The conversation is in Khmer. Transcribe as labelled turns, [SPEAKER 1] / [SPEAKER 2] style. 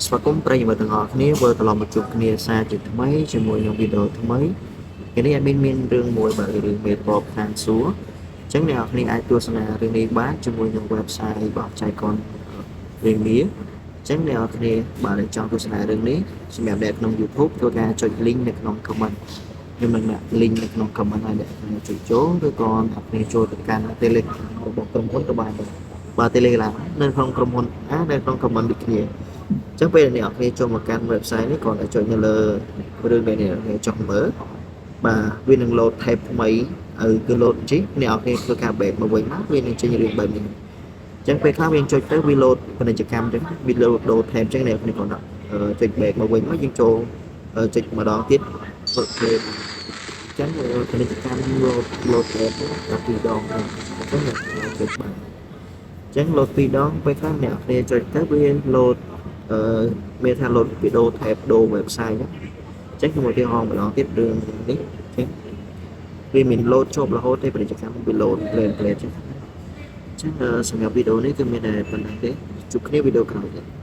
[SPEAKER 1] ស្វាគមន៍ប្រិយមិត្តទាំងអស់គ្នាវិលត្រឡប់មកជួបគ្នាសារជាថ្មីជាមួយនឹងវីដេអូថ្មីថ្ងៃនេះ admin មានរឿងមួយបាទរឿងមេតបឋានសួគ៌អញ្ចឹងអ្នកនរគ្នាអាចទស្សនារឿងនេះបានជាមួយនឹង website របស់ចៃកុនរឿងនេះអញ្ចឹងអ្នកនរគ្នាបាទចង់ទស្សនារឿងនេះសម្រាប់អ្នកក្នុង YouTube ធ្វើការចុច link នៅក្នុង comment ខ្ញុំនឹងដាក់ link នៅក្នុង comment ឲ្យអ្នកគ្នាចុចចូលឬក៏អ្នកគ្នាចូលទៅកាន់ Telegram របស់ក្រុមហ៊ុនក៏បានដែរបាទ Telegram នៅក្នុងក្រុមហ៊ុនអានៅក្នុង comment ដូចគ្នា អញ្ចឹងពេលអ្នកនរគ្នាចូលមកកាន់ website នេះគ្រាន់តែចុចនៅលើរឿងដែលអ្នកនរគ្នាចង់មើលបាទវានឹង load tab ថ្មីឲ្យគឺ load ជីអ្នកនរគ្នាធ្វើការ back មកវិញមកវានឹងចេញរឿងបែបនេះអញ្ចឹងពេលខ្លះវាចុចទៅវា load ពាណិជ្ជកម្មអញ្ចឹងវា load ដូរ tab អញ្ចឹងអ្នកនរគ្នាគ្រាន់តែចុច back មកវិញមកយើងចូលចុចម្ដងទៀតធ្វើ play អញ្ចឹងពាណិជ្ជកម្ម load load tab ដល់ពីរដងដែរអញ្ចឹងអ្នកនរចុចបានអញ្ចឹង load ពីរដងពេលខ្លះអ្នកនរគ្នាចុចទៅវា load អឺមានថា load វីដេអូ tab ដូរ website ហ្នឹងអញ្ចឹងខ្ញុំឧទាហរណ៍ម្ដងទៀតរឿងនេះអញ្ចឹងវាមាន load ជាប់រហូតទេពាណិជ្ជកម្មវា load play play អញ្ចឹងអញ្ចឹងសម្រាប់វីដេអូនេះគឺមានតែប៉ុណ្្នឹងទេជួបគ្នាវីដេអូក្រោយទៀត។